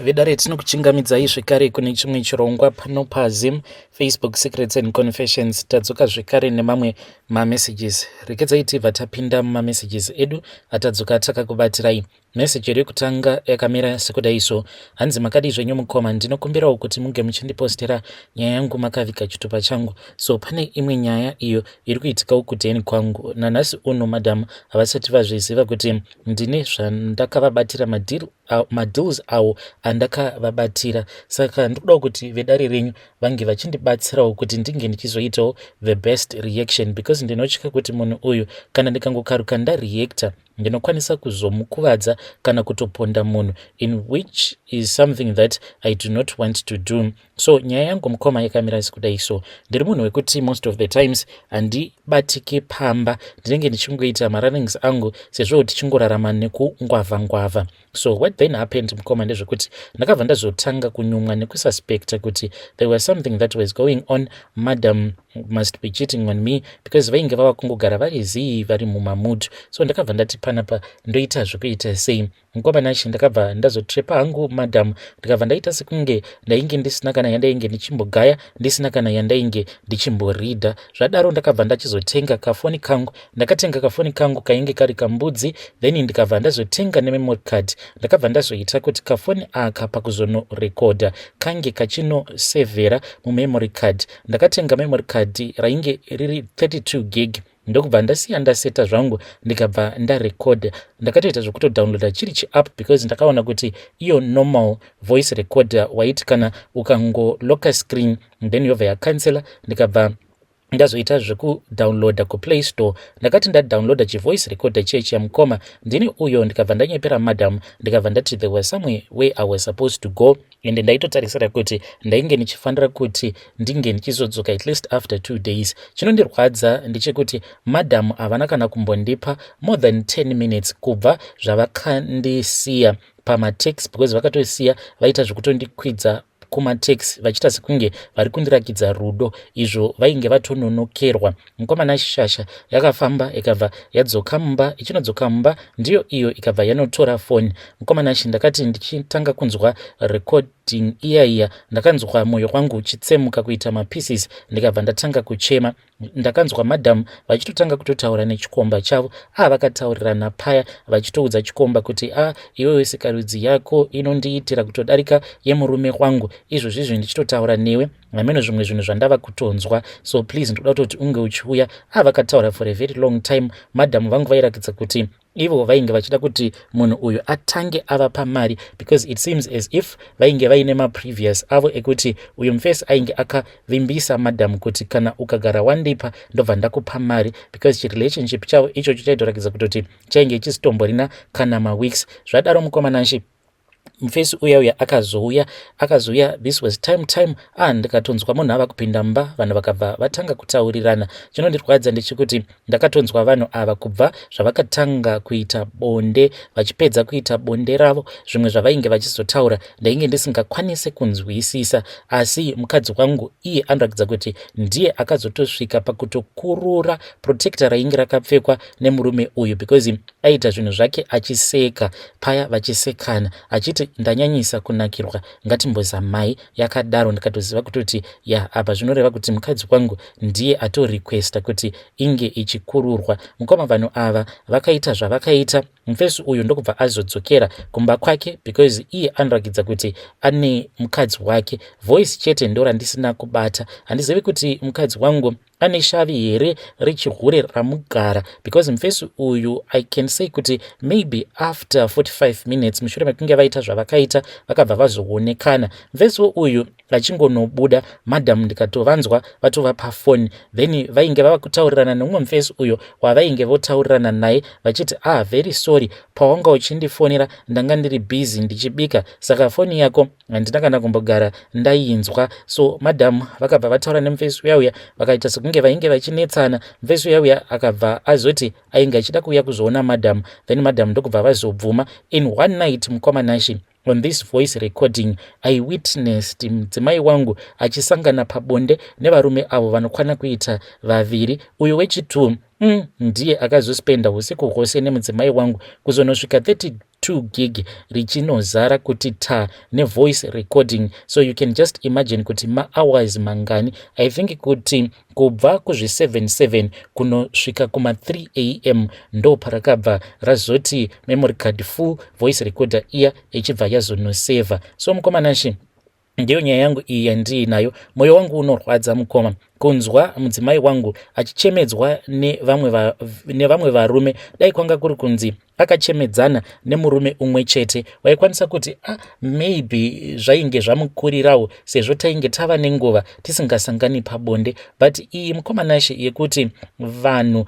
Vedare, tinokuchingamidzai zvekare kune chimwe chirongwa pano paZim Facebook Secrets and Confessions. Tadzoka zvekare nemamwe mamessages. Rekedzai tibva tapinda mumamessages edu atadzoka takakubatirai. Message yedu yekutanga yakamira sekudai so: Hanzi, "Makadii zvenyu mukoma? Ndinokumbirawo kuti munge muchindipostera nyaya yangu makaviga chitupa changu. So pane imwe nyaya iyo iri kuitikawo kudheni kwangu nanhasi uno. Madam havasati vazviziva kuti ndine zvandakavabatira, madeals awo andakavabatira. Saka ndikudawo kuti vedare renyu vange vachindibatsirawo kuti ndinge ndichizoitawo the best reaction, because ndinotya kuti munhu uyu kana ndikangokaruka ndareacta, ndinokwanisa kuzomukuvadza kana kutoponda munhu, in which is something that I do not want to do. So nyaya yangu, mukoma, yakamira sekudai so: ndiri munhu wekuti most of the times handibatiki pamba, ndinenge ndichingoita marunnings angu sezvo tichingorarama nekungwavha ngwavha. So what then happened, mukoma, ndezvekuti ndakabva ndazotanga kunyumwa nekususpecta kuti there was something that was going on. Madam must be cheating on me, because vainge vava kungogara vari zii, vari mumamood. So ndakabva ndati panapa ndoita zvekuita sei? Mukoma Nashi, ndakabva ndazotrepa hangu madam, ndikabva ndaita sekunge ndainge ndisina kana yandainge ndichimbogaya, ndisina kana yandainge ndichimboridha. Zvadaro ndakabva ndachizotenga kafoni kangu. Ndakatenga kafoni kangu kainge kari kambudzi, then ndikabva ndazotenga nememory card. Ndakabva ndazoita kuti kafoni aka pakuzonorekodha kange kachinosevhera mumemory card. Ndakatenga memory card rainge riri 32 gig, ndokubva ndasiya ndaseta zvangu, ndikabva ndarekodha. Ndakatoita zvekutodownloada chiri chiapp, because ndakaona kuti iyo normal voice recorder waiti kana ukangolocka screen, then yobva yacancela. Ndikabva ndazoita zvekudownloada kuPlay Store. Ndakati ndadownloada chivoice recorder chechi yamukoma, ndini uyo ndikabva ndanyepera madam, ndikabva ndati there was somewhere where I was supposed to go, and ndaitotarisira kuti ndainge ndichifanira kuti ndinge ndichizodzoka at least after 2 days. Chinondirwadza ndechekuti madam havana kana kumbondipa more than 10 minutes kubva zvavakandisiya pamataxi, because vakatosiya vaita zvekutondikwidza kumataxi vachiita sekunge vari kundirakidza rudo, izvo vainge vatononokerwa. Mukomana, shasha yakafamba ikabva yadzoka mumba. Ichinodzoka mumba, ndiyo iyo ikabva yanotora foni. Mukomana, ndakati ndichitanga kunzwa recording iya iya, ndakanzwa mwoyo wangu uchitsemuka kuita mapieces, ndikabva ndatanga kuchema. Ndakanzwa madhamu vachitotanga kutotaura nechikomba chavo. A, vakataurirana paya vachitoudza chikomba kuti, "A, iwewe sikarudzi yako inondiitira kutodarika yemurume wangu. Izvozvizvi ndichitotaura newe, hameno zvimwe zvinhu zvandava kutonzwa. So please, ndoda kutoti unge uchiuya." A, vakataura for a very long time. Madhamu vangu vairakidza kuti ivo vainge vachida kuti munhu uyu atange avapa mari, because it seems as if vainge vaine maprevious avo ekuti uyu mufesi ainge akavimbisa madhamu kuti kana ukagara wandipa, ndobva ndakupa mari, because chirelationship chavo ichocho chaitorakidza kutoti chainge chisitomborina kana maweeks. Zvadaro, mukomanashi, mufesi uya uya akazouya, akazouya. This was time time. Ah, ndikatonzwa munhu ava kupinda mumba, vanhu vakabva vatanga kutaurirana. Chinondirwadza ndechekuti ndakatonzwa vanhu ava kubva zvavakatanga kuita bonde, vachipedza kuita bonde ravo, zvimwe zvavainge vachizotaura ndainge ndisingakwanisi kunzwisisa. Asi mukadzi wangu iye anoratidza kuti ndiye akazotosvika pakutokurura protector rainge rakapfekwa nemurume uyu, because aita zvinhu zvake achiseka paya, vachisekana, achiti, "Ndanyanyisa kunakirwa, ngatimbozamai yakadaro." Ndikatoziva kutoti ya, apa zvinoreva kuti mukadzi wangu ndiye atorequesta kuti inge ichikururwa. Mukoma, vanhu ava vakaita zvavakaita. Mufesi uyu ndokubva azodzokera kumba kwake, because iye anorakidza kuti ane mukadzi wake. Voice chete ndo randisina kubata. Handizivi kuti mukadzi wangu ane shavi here rechihure ramugara, because mufesi uyu, I can say kuti maybe after 45 minutes mushure mekunge vaita zvavakaita, vakabva vazoonekana. Mufesi uyu achingonobuda, madhamu ndikatovanzwa vatova pafoni. Then vainge vava kutaurirana nemumwe mufesi uyo wavainge votaurirana naye, vachiti, "Ah, very sorry, pawanga uchindifonera ndanga ndiri busy ndichibika, saka foni yako handina kana kumbogara ndainzwa." So madhamu vakabva vataura nemufesi uya uya, vakaita sekunge vainge vachinetsana. Mufesi uya uya akabva azoti ainge achida kuuya kuzoona madhamu, then madhamu ndokubva vazobvuma. In one night, mukoma Nashi, on this voice recording I witnessed mudzimai wangu achisangana pabonde nevarume avo vanokwana kuita vaviri. Uyu wechitu ndiye akazospenda usiku hwose nemudzimai wangu kuzonosvika 30. 32 gig richinozara kuti ta nevoice recording. So you can just imagine kuti mahours mangani. I think kuti kubva kuzvi77 kunosvika kuma3 am ndo parakabva razoti memory card full, voice recorder iya ichibva yazonosevha. So mukoma Nashe, ndiyo nyaya yangu iyi yandiinayo. Mwoyo wangu unorwadza, mukoma, kunzwa mudzimai wangu achichemedzwa nevamwe varume. Dai kwanga kuri kunzi akachemedzana nemurume umwe chete, waikwanisa kuti, ah, maybe zvainge zvamukurirawo sezvo tainge tava nenguva tisingasangani pabonde. But iyi, mukoma Nashe, yekuti vanhu,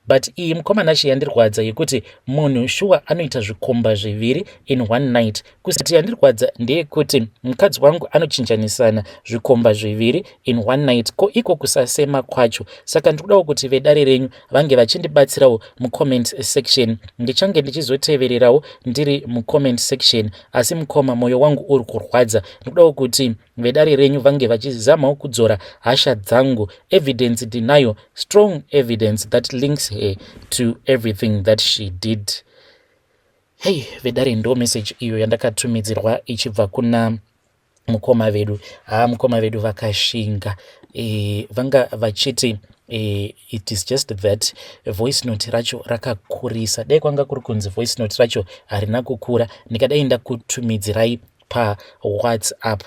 but iyi, mukoma Nashe, yandirwadza yekuti munhu shuwa anoita zvikomba zviviri in one night. Kusati yandirwadza ndeyekuti mukadzi wangu anochinjanisana zvikomba zviviri in one night. Ko iko kusasema kwacho? Saka ndikudawo kuti vedare renyu vange vachindibatsirawo mucomment section. Ndichange ndichizotevererawo ndiri mucomment section. Asi mukoma, mwoyo wangu uri kurwadza. Ndikudawo kuti vedare renyu vange vachizamawo kudzora hasha dzangu. Evidence ndinayo, strong evidence that links her to everything that she did. Hei vedare, ndo message iyo yandakatumidzirwa ichibva kuna mukoma vedu. Haa, mukoma vedu vakashinga. Vanga vachiti it is just that voice note racho rakakurisa. Dai kwanga kuri kunzi voice note racho harina kukura, ndikadai ndakutumidzirai paWhatsApp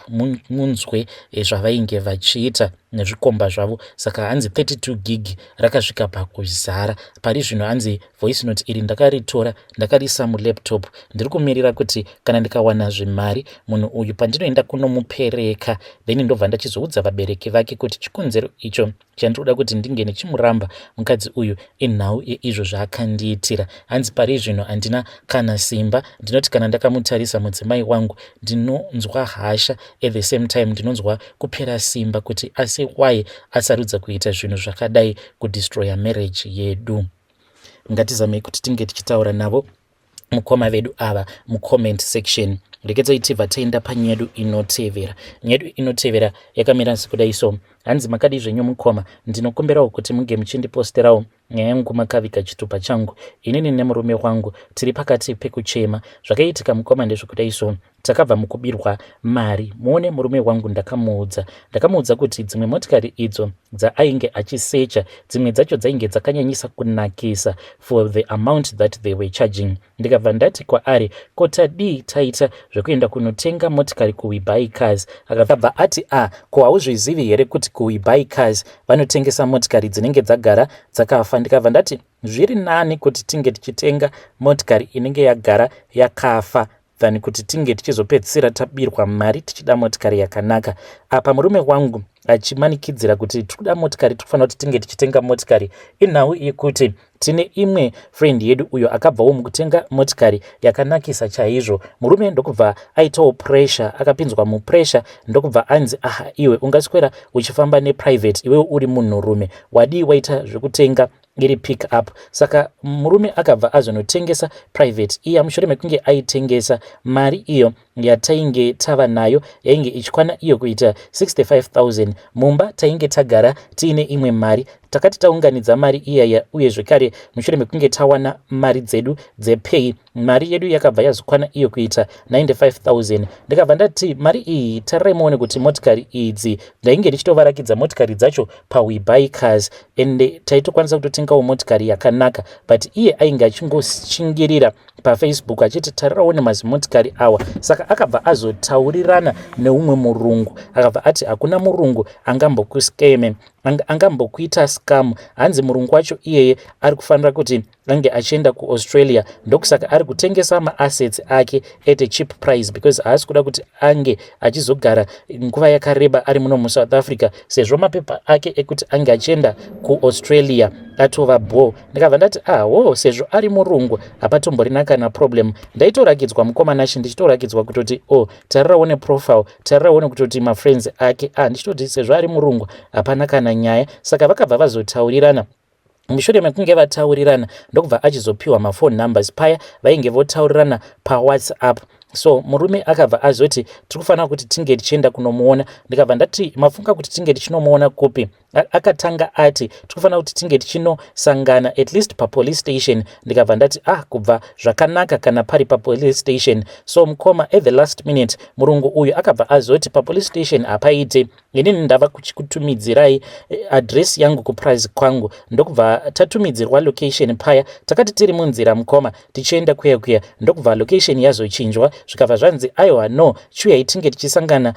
munzwe zvavainge vachiita nezvikomba zvavo. Saka hanzi 32 gig rakasvika pakuzara. Pari zvino hanzi voice note iri ndakaritora, ndakarisa mulaptop. Ndiri kumirira kuti kana ndikawana zvimari, munhu uyu pandinoenda kunomupereka, then ndobva ndachizoudza vabereki vake kuti chikonzero icho chandinoda kuti ndinge ndichimuramba mukadzi uyu inhau yeizvo zvaakandiitira. Hanzi pari zvino handina kana simba. Ndinoti kana ndakamutarisa mudzimai wangu, ndinonzwa hasha, at the same time ndinonzwa kupera simba kuti asi why asarudza kuita zvinhu zvakadai, kudestroya marriage yedu. Ngatizamei kuti tinge tichitaura navo mukoma vedu ava mucomment section. Rekedzai tibva taenda panyedu inotevera. Nyedu inotevera yakamira sekudai so. Hanzi, "Makadi zvenyu mukoma? Ndinokumbirawo kuti munge muchindiposterawo nyaya yangu makaviga chitupa changu. Inini nemurume wangu tiri pakati pekuchema. Zvakaitika, mukoma, ndezvekudai so. Takabva mukubirwa mari. Muone, murume wangu ndakamuudza kuti dzimwe motikari idzo dzaainge achisecha, dzimwe dzacho dzainge dzakanyanyisa kunakisa for the amount that they were charging. Ndikabva ndati kwaari, ko tadii taita zvekuenda kunotenga motikari kuWeBuy Cars? Akabva ati, a ah, ko hauzvizivi here kuti kuWeBuy Cars vanotengesa motikari dzinenge dzagara dzakafa? Ndikabva ndati zviri nani kuti tinge tichitenga motikari inenge yagara yakafa than kuti tinge tichizopedzisira tabirwa mari tichida motikari yakanaka. Apa murume wangu achimanikidzira kuti tikuda motikari, tikufanira kuti tinge tichitenga motikari. Inhau yekuti tine imwe friend yedu uyo akabvawo mukutenga motikari yakanakisa chaizvo. Murume ndokubva aitawo pressure, akapinzwa mupressure, ndokubva anzi, aha, iwe ungaswera uchifamba neprivate, iwewe uri munhurume, wadii waita zvekutenga iri pick up? Saka murume akabva azonotengesa private iya. Mushure mekunge aitengesa, mari iyo yatainge tava nayo yainge ichikwana iyo kuita 65,000. Mumba tainge tagara tiine imwe mari. Takati taunganidza mari iyaya, uye zvekare mushure mekunge tawana mari dzedu dzepay, mari yedu yakabva yazokwana iyo kuita 95,000. Ndikabva ndati mari iyi, tarirai muone kuti motikari idzi, ndainge ndichitovarakidza motikari dzacho paWeBuy Cars, ende taitokwanisa kutotengawo motikari yakanaka. But iye ainge achingoshingirira paFacebook achiti, tarirawo nemazimotikari awa. Saka akabva azotaurirana neumwe murungu, akabva ati hakuna murungu angambokuscame, angambokuita scam. Hanzi murungu wacho iyeye ari kufanira kuti ange achienda kuAustralia, ndokusaka ari kutengesa maassets ake at a cheap price, because haasi kuda kuti ange achizogara nguva yakareba ari muno muSouth Africa, sezvo mapepa ake ekuti ange achienda kuAustralia atova bho. Ndikabva ndati, aho, ah, sezvo ari murungu hapatomborina kana problem. Ndaitorakidzwa, mukoma Nashe, ndichitorakidzwa kutoti, o oh, tarirawo neprofile, tarirawo nekutoti mafriends ake. Ah, ndichitoti sezvo ari murungu hapana kana nyaya. Saka vakabva vazotaurirana. Mushure mekunge vataurirana, ndokubva achizopiwa maphone numbers paya vainge votaurirana paWhatsApp. So murume akabva azoti tiri kufanira kuti tinge tichienda kunomuona. Ndikabva ndati, mafunga kuti tinge tichinomuona kupi? Akatanga ati tiri kufanira kuti tinge tichinosangana at least papolice station. Ndikabva ndati, ah, kubva zvakanaka kana pari papolice station. So mukoma, at the last minute murungu uyu akabva azoti papolice station hapaite, inini ndava kuchikutumidzirai address yangu kupurazi kwangu. Ndokubva tatumidzirwa location paya. Takati tiri munzira, mukoma, tichienda kuya kuya, ndokubva location yazochinjwa, zvikabva zvanzi, aiwa, no, chiuyai tinge tichisangana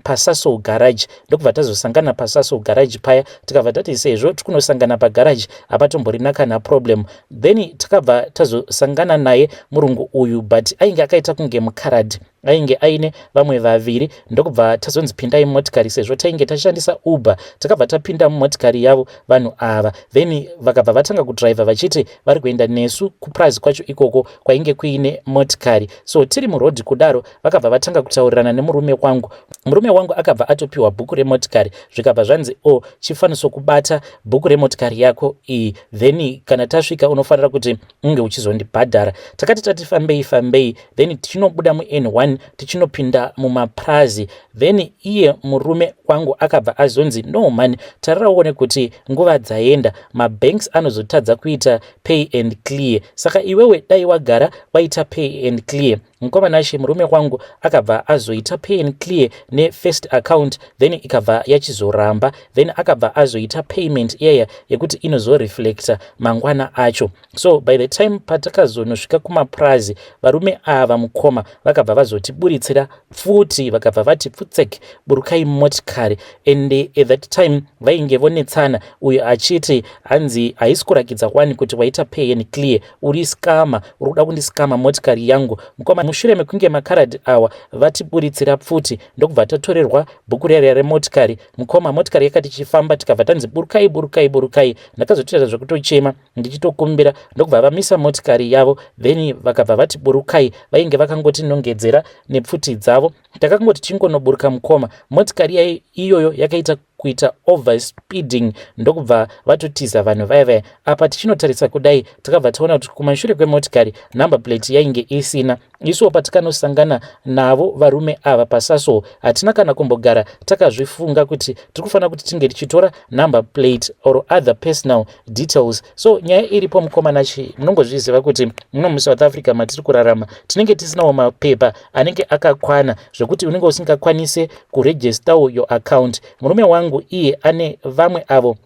paSasol garage. Ndokubva tazosangana paSasol garage paya. Tikabva tati sezvo tikunosangana pagarage, hapatomborina kana problem. Then takabva tazosangana naye murungu uyu, but ainge akaita kunge mukaradhi, ainge aine vamwe vaviri. Ndokubva tazonzi pindai mumotikari, sezvo tainge tashandisa Uber. Takabva tapinda mumotikari yavo vanhu ava, then vakabva vatanga kudhiraivha vachiti vari kuenda nesu kupurazi kwacho ikoko kwainge kuine motikari. So tiri murodhi kudaro, vakabva vatanga kutaurirana nemurume wangu. Murume wangu akabva atopiwa bhuku remotikari, zvikabva zvanzi, o oh, chifaniso kubata bhuku remotikari yako iyi, then kana tasvika unofanira kuti unge uchizondibhadhara. Takati tati fambei fambei, then tichinobuda muN1 tichinopinda mumaprazi, then iye murume wangu akabva azonzi, no man, tarira uone kuti nguva dzaenda, mabanks anozotadza kuita pay and clear, saka iwewe dai wagara waita pay and clear. Mukoma Nashe, murume wangu akabva azoita pay and clear nefirst account, then ikabva yachizoramba. Then akabva azoita payment iyaya yekuti inozoreflecta mangwana acho. So by the time patakazonosvika kumaprazi, varume ava, mukoma, vakabva vazotiburitsira pfuti, vakabva vati, pfutsek, burukai motikari. And at that time vainge vonetsana, uyo achiti, hanzi haisi kurakidza wani kuti waita pay and clear, uri scammer, uri kuda kundiskama motikari yangu. Mukoma, mushure mekunge makaradhi awa vatiburitsira pfuti, ndokubva tatorerwa bhuku riya remotikari. Mukoma, motikari yakati ichifamba, tikabva tanzi burukai, burukai, burukai. Ndakazotoita zvekutochema ndichitokumbira, ndokubva vamisa motikari yavo, then vakabva vati burukai. Vainge vakangotinongedzera nepfuti dzavo. Takangoti chingonoburuka, mukoma, motikari iyoyo yakaita kuita overspeeding, ndokubva vatotiza vanhu vaya vaya. Apa tichinotarisa kudai, takabva taona kuti kumashure kwemotikari number plate yainge isina. Isuwo patikanosangana navo varume ava paSasol, hatina kana kumbogara takazvifunga kuti tiri kufanira kuti tinge tichitora number plate or other personal details. So nyaya iripo, mukoma Nashe, munongozviziva kuti muno muSouth Africa matiri kurarama tinenge tisinawo mapepa anenge akakwana, zvekuti unenge usingakwanise kuregistawo your account. Murume wangu iye ane vamwe avo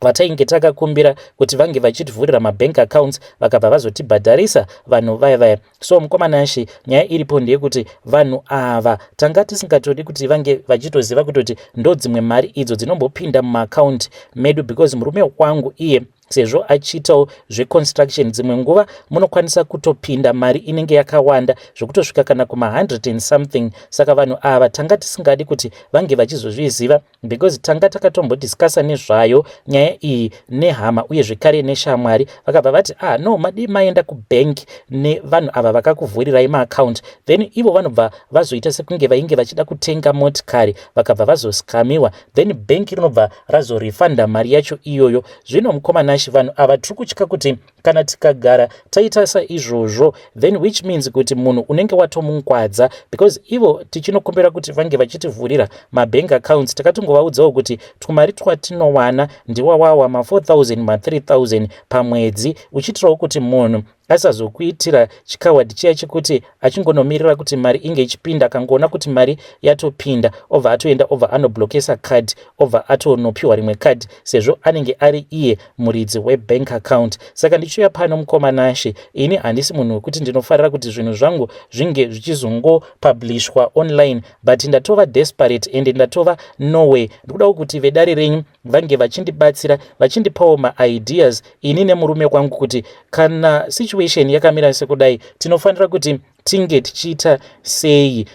vatainge takakumbira kuti vange vachitivhurira mabank accounts, vakabva vazotibhadharisa vanhu vaya vaya. So mukoma Nashe, nyaya iripo ndeyekuti vanhu ava tanga tisingatodi kuti vange vachitoziva kutoti ndo dzimwe mari idzo dzinombopinda mumaakaunti medu, because murume wangu iye sezvo achiitawo zveconstruction, dzimwe nguva munokwanisa kutopinda mari inenge yakawanda zvekutosvika kana kuma100 and something. Saka vanhu ava tanga tisingadi kuti vange vachizozviziva, because tanga takatombodiscussa nezvayo nyaya iyi nehama uye zvekare neshamwari. Vakabva vati, ah no, madii maenda kubank nevanhu ava vakakuvhurirai maakaunti? Then ivo vanobva vazoita sekunge vainge vachida kutenga motikari, vakabva vazoskamiwa, then bhenki rinobva razorefunda mari yacho iyoyo. Zvino mukoma Nashe, vanhu ava tiri kutya kuti kana tikagara taita saizvozvo, then which means kuti munhu unenge watomungwadza, because ivo tichinokumbira kuti vange vachitivhurira mabank accounts, takatongovaudzawo kuti twumari twatinowana ndiwawawa ma4000, ma3000 pamwedzi, uchiitirawo kuti munhu asazokuitira chikawadhi chiya chekuti achingonomirira kuti mari inge ichipinda, akangoona kuti mari yatopinda, obva atoenda, obva anoblokesa card, obva atonopiwa rimwe card, sezvo anenge ari iye muridzi webank account. Saka ndichiuya pano, mukoma Nashe, ini handisi munhu wekuti ndinofarira kuti zvinhu zvangu zvinge zvichizongopublishwa online, but ndatova desperate and ndatova noway. Ndikudawo kuti vedare renyu vange vachindibatsira, vachindipawo maideas ini nemurume wangu, kuti kana situation yakamira sekudai, tinofanira kuti tinge tichiita sei?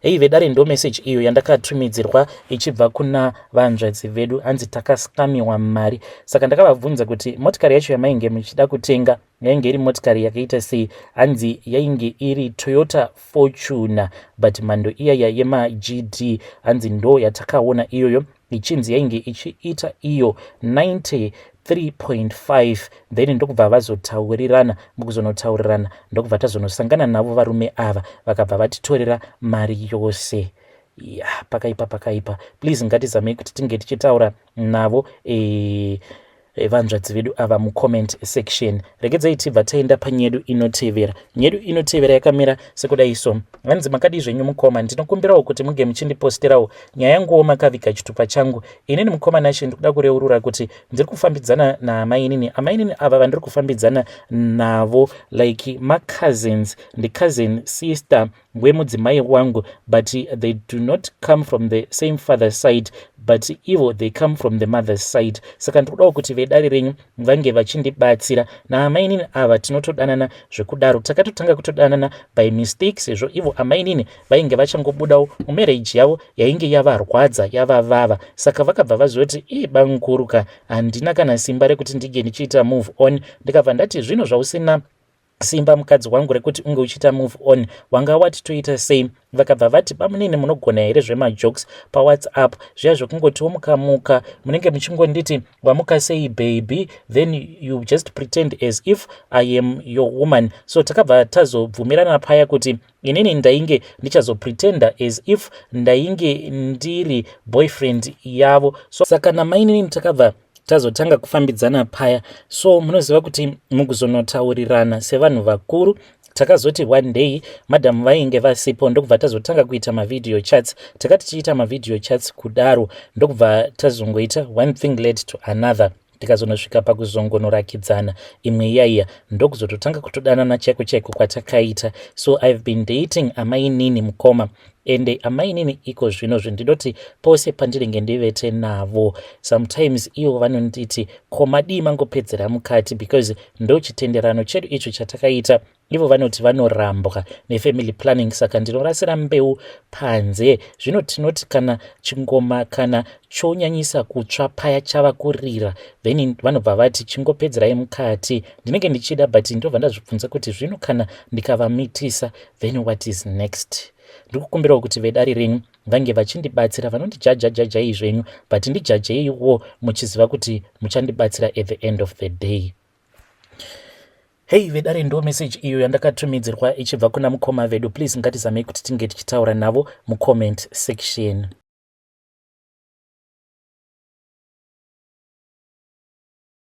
Hei vedare, ndo message iyo yandakatumidzirwa ichibva kuna vanzvadzi vedu. Hanzi takaskamiwa mari. Saka ndakavabvunza kuti motikari yacho yamainge muchida kutenga yainge iri motikari yakaita sei? Hanzi yainge iri Toyota Fortuner, but mhando iyaya yemaGD. Hanzi ndo yatakaona iyoyo, ichinzi yainge ichiita iyo 90. 3.5, then ndokubva vazotaurirana. Mukuzonotaurirana, ndokubva tazonosangana navo varume ava, vakabva vatitorera mari yose. Ya, pakaipa, pakaipa. Please, ngatizamei kuti tinge tichitaura navo vanzvadzi vedu ava mucomment section. Regedzai tibva taenda panyedu inotevera. Nyedu inotevera yakamira sekudai so. Hanzi, "Makadii zvenyu mukoma? Ndinokumbirawo kuti muge muchindiposterawo nyaya yanguwo makaviga chitupa changu. Inini mukoma Nashe, ndikuda kureurura kuti ndiri kufambidzana naamainini. Amainini ava vandiri kufambidzana navo, like macousins, ndicousin sister wemudzimai wangu, but they do not come from the same father side, but ivo they come from the mother side. Saka ndikudawo kuti vedare renyu vange vachindibatsira naamainini ava. Tinotodanana zvekudaro. Takatotanga kutodanana by mistake, sezvo ivo amainini vainge vachangobudawo mumarriage yavo yainge yavarwadza, yavavava. Saka vakabva vazoti, 'Ii, banguruka, handina kana simba rekuti ndinge ndichiita move on.' Ndikabva ndati, 'Zvino zvausina simba, mukadzi wangu, rekuti unge uchiita move on, wanga wati toita sei?' Vakabva vati, 'Bamunini, munogona here zvemajokes paWhatsApp zviya zvekungoti womukamuka munenge muchingonditi, "Wamuka sei baby?" Then you just pretend as if I am your woman.' So takabva tazobvumirana paya kuti inini ndainge ndichazopretenda as if ndainge ndiri boyfriend yavo. So saka namainini takabva tazotanga kufambidzana paya. So munoziva kuti mukuzonotaurirana sevanhu vakuru, takazoti one day madhamu vainge vasipo, ndokubva tazotanga kuita mavideo chats. Takati tichiita mavideo chats kudaro, ndokubva tazongoita, one thing led to another, tikazonosvika pakuzongonorakidzana imwe iyaiya, ndokuzototanga kutodanana chaiko chaiko kwatakaita. So I've been dating amainini, mukoma, ende amainini iko zvino zvindinoti pose pandinenge ndivete navo, sometimes ivo vanonditi, 'Ko madii mangopedzera mukati?' Because ndo chitenderano chedu icho chatakaita. Ivo vanoti vanorambwa nefamily planning, saka ndinorasira mbeu panze. Zvino tinoti kana chingoma kana chonyanyisa kutsva paya, chava kurira, then vanobva vati, 'Chingopedzerai mukati.' Ndinenge ndichida, but ndobva ndazvibvunza kuti zvino kana ndikavamitisa, then what is next? Ndiri kukumbirawo kuti vedare renyu vange vachindibatsira. Vanondijajajajai zvenyu, but ndijajeiwo muchiziva kuti muchandibatsira at the end of the day." Hei vedare, ndo message iyo yandakatumidzirwa ichibva kuna mukoma vedu. Please, ngatizamei kuti tinge tichitaura navo mucomment section.